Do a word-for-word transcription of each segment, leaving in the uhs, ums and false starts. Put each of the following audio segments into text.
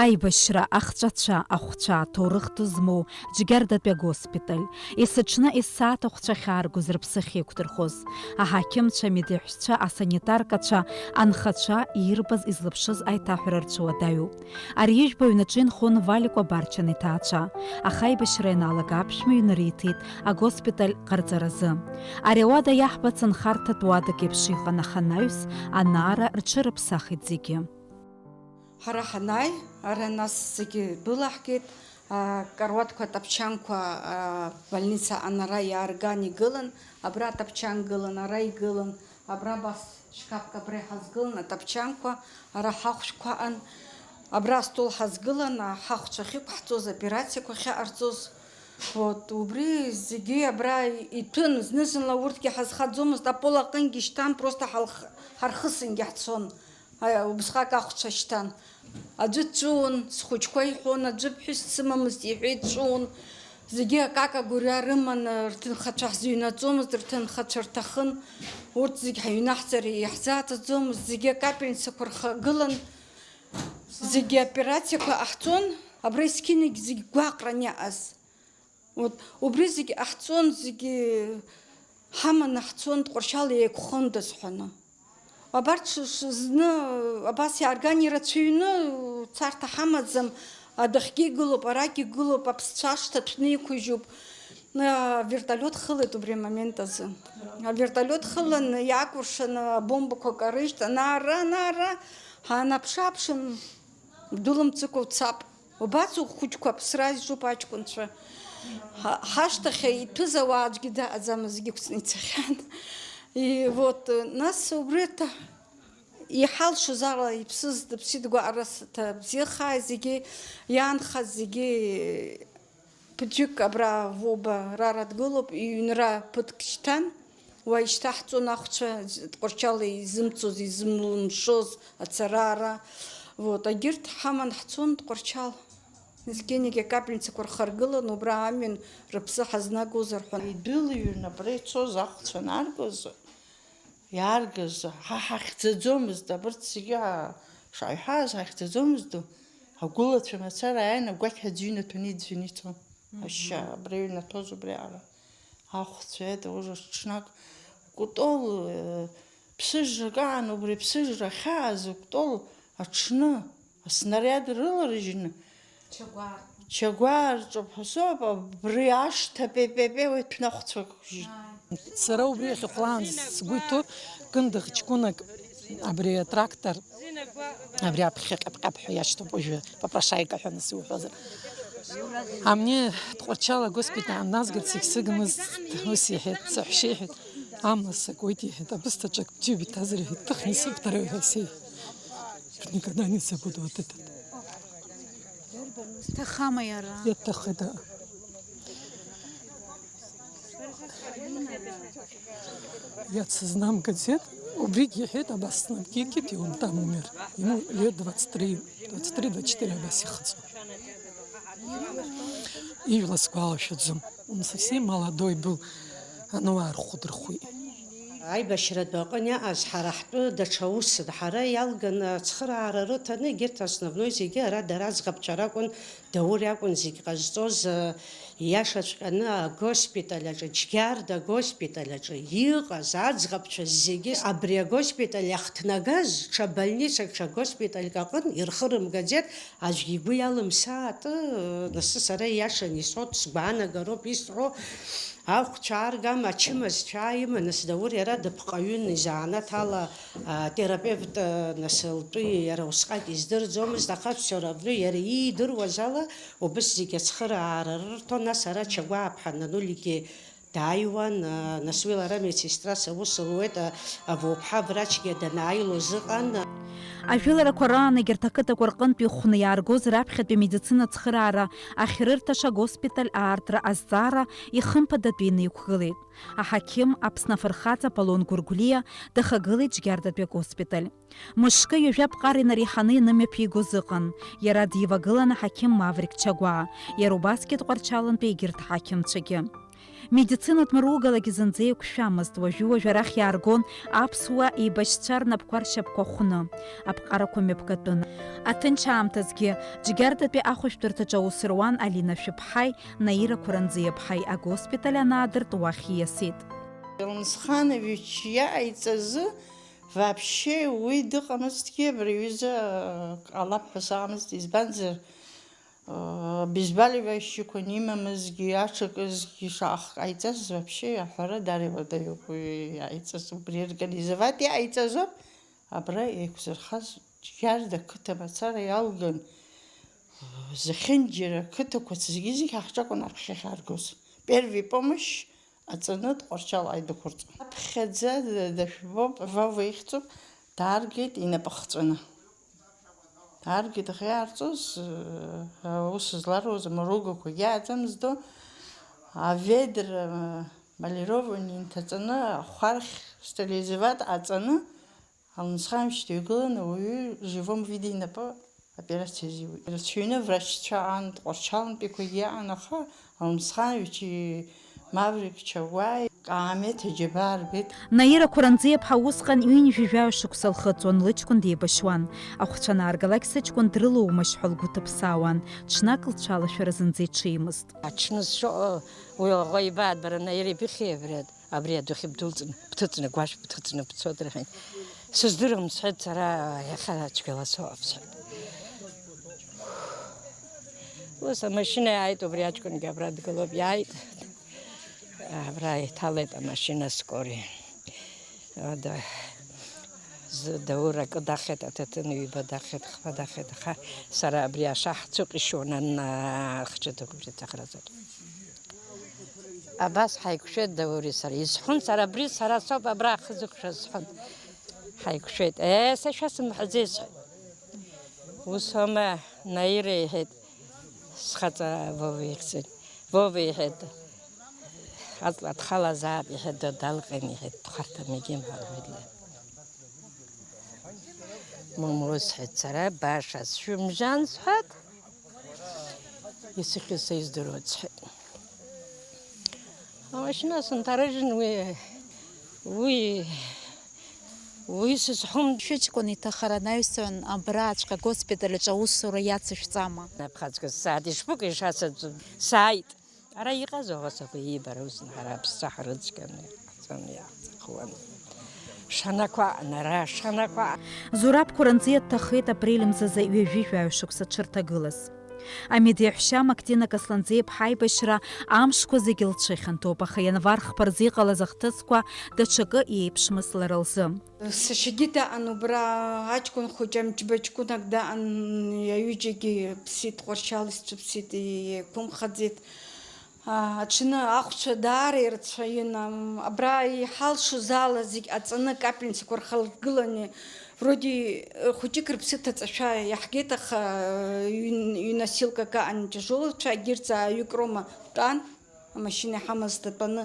Аибашьра, ахҵәацәа, ахәцәа, аҭоурых ду змоу Џьгьардатәи агоспиталь, есыҽны есааҭ ахәцәа ахьааргоз рыԥсы ахьеиқәдырхоз, аҳақьымцәа, амедеҳәшьцәа, асанитаркацәа, анхацәа, иирбаз, излыԥшыз аиҭаҳәара рцәуадаҩуп. Ари ижәбо аҩнаҿы инхон Валикәа Барчан иҭаацәа, аха аибашьра ианалага аԥшәма иҩны риҭеит агоспиталь ҟарҵаразы. Ари ауада иаҳбац нхарҭатә уадак еиԥш иҟан, аха анаҩс анаара рҽырыԥсахит зегьы. Ҳара ҳанааи, ара нас зегьы былаҳгеит, акаруаҭқәа, атапчанқәа, абольница анара иаарган игылан, абра атапчан гылан, ара игылан, абра абас шкафк абра иҳазгылан, атапчанқәа, ара ҳахәшәқәа аҟан, абра астол ҳазгылан, ҳахәцәа ахьықәҳҵоз, аоперациақәа ахьаҟарҵоз. Вот, убри зегьы абра иҭәын, зны-зынла урҭгьы ҳазхаӡомызт, апол аҟынгьы шьҭан, просто ҳалх-, ҳархысынгьы ҳцон. Аиа, убысҟак ахәцәа шьҭан. Аӡәы дҵәыуон, схәыҷқәа иҳәон, аӡәы ԥҳәыс дсымамызт иҳәеит, дҵәыуон. Зегьы акака гәырҩа рыман, рҭынхацәа ҳзыҩнаӡомызт, рҭынхацәа рҭахын. Урҭ зегь ҳаҩнаҳҵар иаҳзааӡаӡомызт, зегьы акапельницақәа рхагылан, зегьы аоперациақәа ҟаҳҵон, абра есқьынагь зегь гәаҟран иаҟаз. Вот, убри зегь ҟаҳҵон, зегьы ҳаманы ҳцон, Тҟәарчал еиқәхондаз ҳәаны. Абарҭ ш-, ш-, зны абас иаарган ирацәаҩны, царҭа ҳамаӡам, адәахьгьы игылоуп, арагь игылоуп, аԥсцәа ашҭа ҭәны иқәыжьуп. Авертолиот хылеит убри амомент азы. Авертолиот хылан, иаакәыршаны абомбақәа карыжьт, ана-ара, ана-ара, ҳаанаԥшы-ааԥшын, дәылымҵыкәа уцап. Убас ухәыҷқәа аԥсра изҿуп аҷкәынцәа. Ҳа-, ҳашьҭахь иҭәыз ауаа аӡәгьы даҟаӡамызт, зегьы ықәҵны ицахьан. И вот, нас убри аҭа-, иҳалшоз ала иԥсыз дыԥсит, гәаҟрас ҭабзиахааит зегьы, иаанхаз зегьы. Ԥыҭҩык абра Воба Рара дгылоуп, иҩнра ԥыҭк шьҭан, уа ишьҭаҳҵон ахәцәа, Тҟәарчал изымцоз, изымлымшоз ацара-аара. Вот, агьырҭ ҳаман ҳцон Тҟәарчал. Есқьынагь акапельницақәа рхаргылан, убра амҩан рыԥсы ҳазнагозар ҳәа. Идәылҩрны абра ицоз ахәцәа анааргоз, иааргаз, ҳа ҳахьӡаӡомызт, абарҭ зегьы ҳа-, шаҳҳәаз ҳахьӡаӡомызт, агәылацәа мацара ааины агәақь аӡәы инаҭәаны иӡәӡәаны ицон. Мгм. Ашьа абра иҩнаҭәоз убри аҟара. Ахәцәа, это уже ҽнак Кәтол, э, ԥсыжрак аан, убри аԥсыжра ахьааз Кәтол аҽны аснариад рыларыжьны, Чагәаа рҿы. Чагәаа рҿы ҳәа соуп, абри ашҭа пепепе уи ҭәнахәцәак жьит. Ааи. Сара убри ахьыхәлаанӡа сгәы иҭоуп, кындыӷ ҷкәынак абри атрактор, абри аԥхьа ҟьаԥ-ҟьаԥҳәа иашьҭоуп уажәы, попрошайка ҳәа нас иуҳәозар. Амни Тҟәарчал агоспиталь аанназгар, сагьсыгмызт, ус иҳәеит, саҳәшьа иҳәеит, амла сакуеит, иҳәеит, абысҭаҿы џьыба иҭазар, иҳәеит, ҭыхны исыбҭар ҳәа сеиҳәеит. Никогда не забуду вот этот. Ҭахама иара? Иаҭахыда? Иацыз нам газеҭ, убригь иҳәеит, абас снабгьыкит, и он там умер. Ему лет двадцать три, двадцать три, двадцать четыре абас ихыҵуан. Ижәла сгәалашәаӡом. Он совсем молодой был, ануаа рхәы дырхәит. Аибашьратә аҟын иаҟаз ҳара ҳтәы даҽа усын, ҳара иалганы ацхыраара рыҭаны, егьырҭ основной зегьы ара дара аӡӷабцәа ракәын, Даур иакәын зегь ҟазҵоз, э, ииашаҵәҟьаны агоспиталь аҿы, Џьгьарда агоспиталь аҿы иҟаз аӡӷабцәа зегьы абри агоспиталь иахҭнагаз ҽа больницак, ҽа госпитальк аҟын ирхырымгаӡеит, аӡәгьы игәы иалымсаат, э, нас сара ииашаны исҳәоит, сгәаанагароуп исҳәо. Ахәцәа ааргама, ачымазцәа ааима, нас Даур иара дыԥҟаҩын, изанааҭ ала, а, терапевт, а, нас лтәы иара усҟак издырӡомызт, аха все равно иара иидыруаз ала убыс зегь ацхыраара рырҭон, нас ара Чагәааԥҳа Нанулигьы дааиуан, а, нас уи лара медсестрас аус луеит, а, Авоуԥҳа врачгьы данааилоз ыҟан. Ажәыларақәа раан егьырҭ ақыҭақәа рҟынтәи ихәны иааргоз раԥхьатәи амедицина ацхыраара ахьрырҭаша агоспиталь аартра азҵаара ихымԥадатәины иқәгылеит. Аҳақьым, Аԥсны афырхаҵа Аполлон Гәыргәлиа дахагылеит Џьгьардатәи агоспиталь. Мышкы ҩажәа ԥҟара инареиҳаны ианымҩаԥигоз ыҟан. Иара дивагылан аҳақьым Маврик Чагәаа, иара убасгьы Тҟәарчалантәи егьырҭ аҳақьымцәагьы. Медицинатә мыругалагьы зынӡа еиқәшәамызт, уажәы-уажәы арахь иааргон аԥсуа еибашьцәа рнапқәа ршьапқәа хәны, аԥҟарақәа мҩаԥгатәын. Аҭынч аамҭазгьы, Џьгьардатәи ахәышәтәырҭаҿы аус руан Алина Шәыԥҳаи Наира Қәаранӡиаԥҳаи агоспиталь анаадырт, уахь ииасит. Елнысханович иааиҵазы вообще уи дыҟамызҭгьы, абри аҩыза, э, ҟалап ҳәа сыҟамызт, избанзар, Бизбалева шьыжьқәа анимамызгьы, аҽакызгьы шаҟа ҟаиҵаз вообще аҳәара дара иуадаҩуп, уи иааиҵаз, убри организовать иааиҵазоуп, абра еиқәзырхаз Џьгьарда қыҭа мацара иалган, зехьынџьара ақыҭақәа зегьы-зегьы ҳаҳҿакәын аԥхьа иахьааргоз. Первый помощь аҵаны Тҟәарчал ааидәықәырҵон. Аԥхьаӡа дашәбоуп, Вова ихьӡуп, дааргеит инапы хҵәаны. Дааргеит, аха иаарҵоз, э, аус зларуаз амаругақәагьы ааӡамыздо, аведра, э, полированиа инҭаҵаны, ахәархь стерилизовать ҟаҵаны, Алнысханович дыҩгыланы ауаҩы живом виде инапы операциа азиуит. Ирацәаҩны врачцәа аан, Тҟәарчалнтәиқәагьы аан, аха Алнысхановичи Маврик Чагәааи Каамеҭ аџьабаа рбеит. Наира Қәаранӡиаԥҳа усҟан ҩынҩажәи жәаҩа шықәса лхыҵуан, лыҷкәын деибашьуан. Ахәцәа анааргалак сыҷкәын дрылоумашь ҳәа лгәы ҭыԥсаауан, ҽнак лцәалашәара зынӡа иҽеимызт. Аҽны сшыҟоу уи аӷа ибааит, бара, Наира ибыхьи абри? Абри адәахьы бдәылҵны, бҭыҵны, гәашә бҭыҵны бцо, дырҳәеит. Сыздырам, сҳәеит, сара иахьа цәгьала соуп, сҳәеит. Ус амашьына иааит, убри аҷкәынгьы абра дгылоуп, иааит. Абра иҭалеит амашьына скори. Ада, зы Даур акы дахеит, аҭаҭын ҩба дахеит, хԥа дахеит, аха сара абри ашаҳцәыҟьшьуан, ан-, ахчы дықәбжьы ҭахразоуп. Абас ҳаиқәшәеит Даури сареи. Исҳәон сара, абри сара соуп абра ахы зықәшәаз, сҳәон. Ҳаиқәшәеит. Е, сашәа сымҳәаӡеи, сҳәеит. Ус аума, Наира иҳәеит, схаҵа Вова ихьӡын. Вова иҳәеит, аҵла дхалазаап, иҳәеит, далҟьан, иҳәеит, дхәарҭам, егьимҳәар, ҳәа. Мамоу, сҳәеит, сара баша сшәымжьан, сҳәеит. Исыхьыз са издыруан, сҳәеит. Амашьына сынҭарыжьын, уи, уи, уи сызҳәом. Шәыҷкәын иҭахара анаҩсан абраҵәҟьа агоспиталь аҿы аусура иацышәҵама? Напхаҵкы сааит, ишԥыкәу ишасаӡом, сааит. Ара иҟаз аҳәсақәа иибара ус ҳара аԥсцәа ҳрыцқьаны иаҳҵаны иаҳҵахуан. Шанақәа аҟны, ара шанақәа. Зураб Қәаранӡиа дҭахеит апрель мзазы ҩажәи жәаҩа шықәса дшырҭагылаз. Амедеҳәшьа Мактина Касланӡиаԥҳа аибашьра амшқәа зегьы лҽыхьанҭоуп, аха ианвар хԥа рзы иҟалаз ахҭысқәа даҽакы иеиԥшмызт лара лзы. Сашьагьы даан убра, аҷкәын хәыҷы амчба ҷкәынак даан, аҩыџьагьы ԥсит, Тҟәарчал исцәыԥсит, еиқәымхаӡеит. А, аҽны ахәцәа даара ирацәаҩын, ам, абра иҳалшоз ала зегь аҵаны акапельницақәа рхаргыланы, вроде, э, хәыҷык рыԥсы ҭаҵашәа иаҳгеит, аха, э, ҩ-, ҩ-носилкак аан тяжелоцәа, егьырҭ ааҩык роума тәан, амашьына иҳамаз датәаны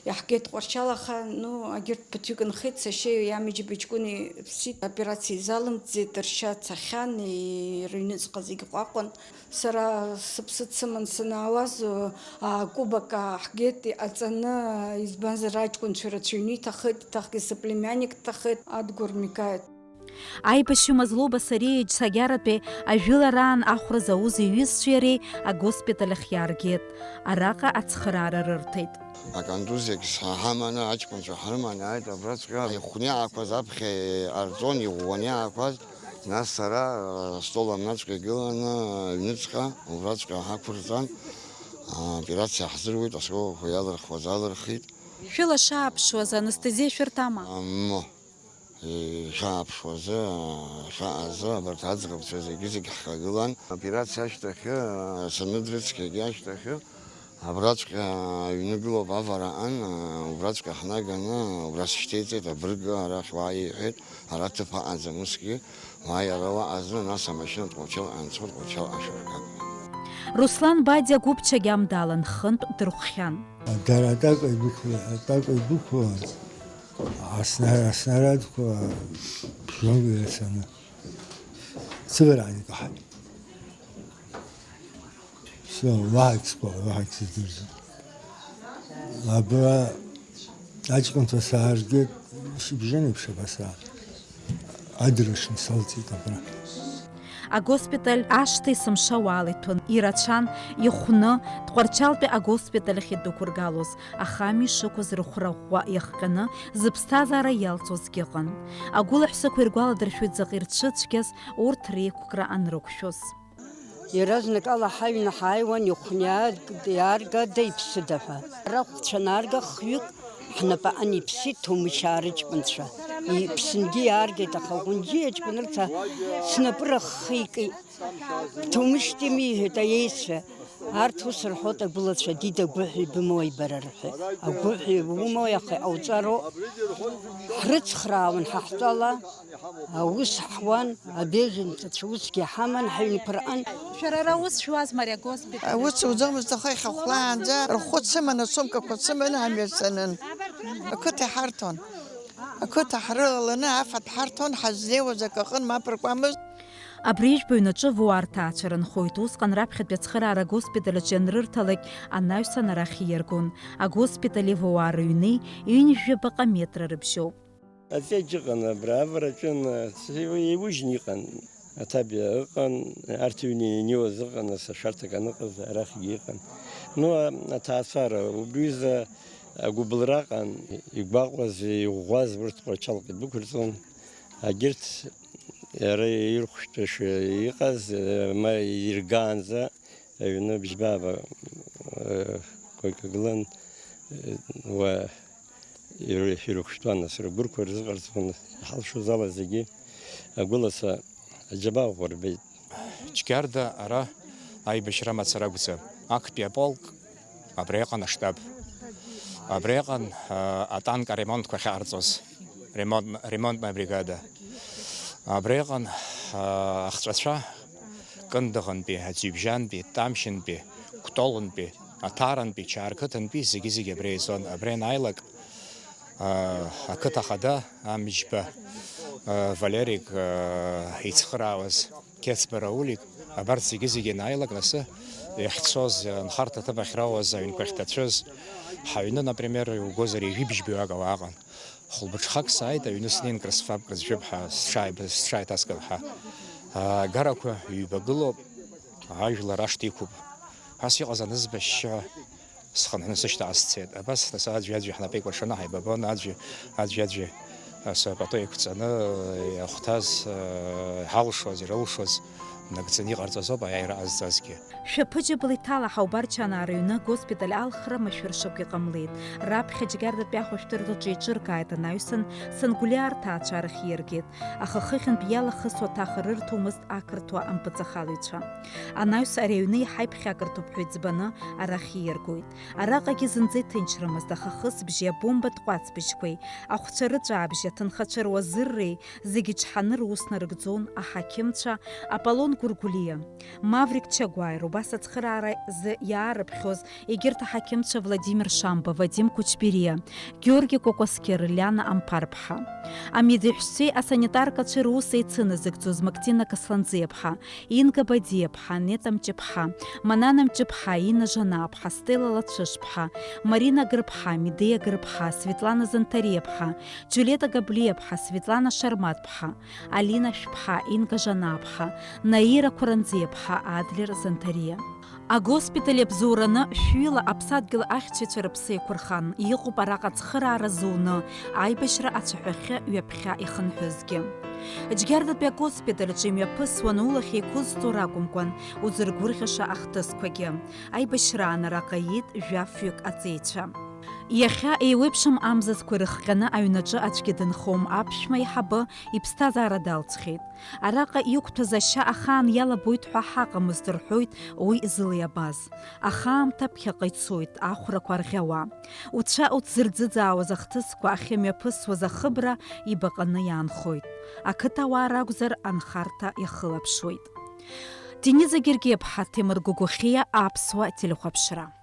иаҳгеит Тҟәарчал, аха, ну, егьырҭ ԥыҭҩык нхеит, сашьеи иамеиџьба ҷкәыни ԥсит, операциа изалымҵӡеит, ршьа цахьан, и-, рыҩныҵҟа зегь ҟәаҟәан. Сара сыԥсы дсыман санаауаз, аа, кәыбак ааҳгеит иҟаҵаны, избанзар, аҷкәынцәа рацәаҩны иҭахеит, иҭахгьы сыплемианник дҭахеит, Адгәыр Микаиа. Аибашьҩы Мазлоу Басариа иџьсагьаратәи ажәылараан ахәра зауз иҩызцәеи иареи агоспиталь ахь иааргеит. Араҟа ацхыраара рырҭеит. Аконтузиагьы ҳаманы, аҷкәынцәа ҳрыманы иааит абраҵәҟьа. Ихәны иаақәаз аԥхьа иҟарҵон, иӷәӷәаны иаақәаз. Нас сара, э, астол амнаҵәҟьа игыланы, аҩныҵҟа, убраҵәҟьа ҳақәырҵан, аоперациа ҳзыруит, аскобақәа иалырхуаз алырхит. Шәыла шааԥшуаз анестезиа шәырҭама? Амма, э, шааԥшуазы, э, шаҟазы, абарҭ аӡӷабцәа зегьы-зегь ҳхагылан. Аоперациа ашьҭахьы, э, саныдрыцқьагьы ашьҭахьы, Абраҵәҟьа аҩны гылоуп авараан, убраҵәҟьа ҳнаганы, убра сышьҭеиҵеит, абырг арахь уааи иҳәеит, ара ҭыԥ аҟаӡам усгьы, уааи ара уаҟа зны, нас амашьына Тҟәарчал анцо, Тҟәарчал ашәаргак. Руслан Бадиа гәыԥ-чагьам далан, хынтә дырхәхьан. Дара атака идәықәла-, атака идәықәлан, асна-, аснарадқәа ԥшьҩык ирацәаны сывараан икаҳаит. Все, уаҳа егьсгәаҟ-, уаҳа егьсыздырӡом. Абра аҷкәынцәа сааргеит, шьыбжьон еиԥш абас аа-, адырраҽны салҵит абра. Агоспиталь ашҭа есымша уаала иҭәын, ирацәан, ихәны, Тҟәарчалтәи агоспиталь ахь идәықәыргалоз, аха амҩа ишықәыз рыхәра ӷәӷәа иахҟьаны, зыԥсҭазаара иалҵуазгьы ыҟан. Агәылаҳәсақәа иргәаладыршәоит заҟа ирцәыцәгьаз урҭ реиқәкра анрықәшәоз. Иаразнакала ҳаҩны ҳааиуан, ихәны иаарг-, иааргада, иԥсыда ҳәа. Рахәцәа анаарга, хҩык ҳнапаҟны иԥсит Ҭоумышьаа рыҷкәынцәа. Иԥсынгьы иааргеит, аха Ҟәынџьиа аҷкәынырҭа снапы рыххеикит. Ҭоумышьҭ имиҳәеит аиеицәа. Арҭ ус рҳәоит, агәылацәа, дида, агәыҳәа ибымои бара, рҳәеит. Агәыҳәа иумои, аха иҟауҵароуп. Ҳрыцхраауан ҳаҳтәала, аус ҳуан, абеженцәа усгьы ҳаман, ҳаҩнқәа рҟын. Шәара ара аус шәуазма ари агоспиталь? Аус уӡомызт, аха иахьа хәлаанӡа рхәы цыманы, асумкақәа цыманы амҩа санын. Ақыҭа иҳарҭон. Ақыҭа ҳрылаланы афатә ҳарҭон, ҳазнеиуаз акы аҟын, мап ркуамызт. Абри ижәбаҩнаҿы Воаа рҭаацәа рынхоит. Усҟан раԥхьатәи ацхыраара агоспиталь аҿы ианрырҭалак, анаҩсан арахь ииаргон. Агоспитали Воаа рыҩни ҩынҩажәа баҟа метра рыбжьоуп. Аҵеџь ыҟан абра, авараҿын, еиужьны иҟан, аҭабиа ыҟан, арҭ ҩны ианиуаз ыҟан, ас ашәарҭак аныҟаз арахьгьы иҟан. Ну, а-, аҭаацәара, убри изы агәыбылра ыҟан, игәаҟуаз, иӷәӷәаз урҭ Тҟәарчалҟа идәықәырҵон. Агьырҭ иара ирхәшәтәыша иҟаз, ма иргаанӡа аҩны бжьбаба, э, койка гылан, э, уа иры-, ирыхәшәтәан, нас рыгәырқәа рзыҟарҵон, иҳалшоз ала зегьы агәылацәа аџьабаа ӷәӷәа рбеит. Џьгьарда ара аибашьра мацара акәӡам. Актәи аполк абра иҟан аштаб. Абра иҟан, а, атанк аремонтқәа ахьаҟарҵоз, ремонт-, ремонтная бригада. Абра иҟан, а, ахҵәацәа Кындыӷынтәи, Аӡҩыбжьантәи, Тамшьынтәи, Кәтолынтәи, Аҭарантәи, Чаарқыҭантәи, зегьы-зегьы абра еизон. Абра ианааилак, а, ақыҭа ахада Амџьба, а, Валерик, а, ицхыраауаз Қьецба Раулик, абарҭ зегьы-зегьы ианааилак, нас иахьцоз, анхарҭа аҭыԥ ахьрауаз, аҩнқәа ахьҭацәыз, ҳаҩны, например, иугозар, ҩажәи бжьба-ҩбак ауаа ыҟан. Хәылбыҽхак сааит, аҩны снеин, крысфап, крызжәып ҳәа, сҽааиб-, сҽааиҭаскып ҳәа. Агарақәа ҩбагылоуп, ажәлар ашҭа иқәуп. Ас иҟаз анызба ашьшьыҳәа схынҳәны сышьҭахь сцеит. Абас нас аӡәи-аӡәи ҳнапы еикәыршаны ҳаибабон, аӡәи-, аӡәи-аӡәи ас апату еиқәҵаны, иахәҭаз, иҳалшоз, ирылшоз нагӡаны иҟарҵаз ауп аиааира ҟазҵазгьы. Шәаԥыџьаԥла иҭалаҳау Барчанаа рыҩны агоспиталь алхра машәыршақә иҟамлеит. Раԥхьа Џьгьардатәи ахәышәтәырҭаҿы еиҿыркааит, анаҩсан Сангәлиаа рҭаацәа арахь ииаргеит. Аха хыхьынтә иалахысуа ҭаха рырҭомызт ақырҭуа ампыҵахалаҩцәа. Анаҩс ари аҩны иаҳа иԥхьакырҭоуп ҳәа иӡбаны арахь ииаргоит. Араҟагьы зынӡа иҭынчрамызт, аха хысбжьи абомбатә ҟәацбжьқәеи, ахәцәа рыҵәаабжьи, аҭынхацәа руазырреи зегьы чҳаны рус нарыгӡон аҳақьымцәа Аполлон Гәыргәлиа, Маврик Чагәааи, убас ацхыраара зы иаарыԥхьоз егьырҭ аҳақьымцәа Владимир Шамба, Вадим Кучбериа, Георги Кәакәасқьыр, Лиана Амԥарԥҳа. Амедеҳәшьцәеи асанитаркацәеи рус еицыназыгӡоз Мактина Касланӡиаԥҳа, Инга Бадиаԥҳа, Нета Мҷыԥҳа, Манана Мҷыԥҳа, Инна Жанааԥҳа, Стелла Лацәышԥҳа, Марина Гырԥҳа, Медеиа Гырԥҳа, Светлана Занҭариаԥҳа, Џьулиета Габлиаԥҳа, Светлана Шарматԥҳа, Алина Шәԥҳа, Инга Жанааԥҳа, Наира Қәаранӡиаԥҳа, Адлер Занҭариа. Агоспиталь иабзоураны шәҩыла аԥсадгьыл ахьчаҩцәа рыԥсы еиқәырхан, иҟоуп араҟа ацхыраара зуны, аибашьра ацәаҳәахьы ҩаԥхьа ихынҳәызгьы. Џьгьардатәи агоспиталь аҿы имҩаԥысуан улахь еиқәызҵо ракәымкәан, узыргәырӷьаша ахҭысқәагьы. Аибашьраан араҟа иит жәафҩык аҵеицәа. Иахьа еиуеиԥшым амзызқәа ирыхҟьаны аҩнаҿы аӡәгьы дынхом, аԥшәма аиҳабы иԥсҭазаара далҵхьеит. Араҟа иқәҭәаз ашьа ахаан иалабоит ҳәа ҳаҟамызт рҳәоит уи зылеи абаз. Аха аамҭа ԥхьаҟа ицоит, ахәрақәа арӷьауа. Уцәа уҭзырӡыӡаауаз ахҭысқәа ахьымҩаԥысуаз ахыбра ибаҟаны иаанхоит. Ақыҭауаа ракәзар, анхарҭа иахылаԥшуеит. Дениза Гергиаԥҳа, Ҭемыр Гогохиа, Аԥсуа телехәаԥшра.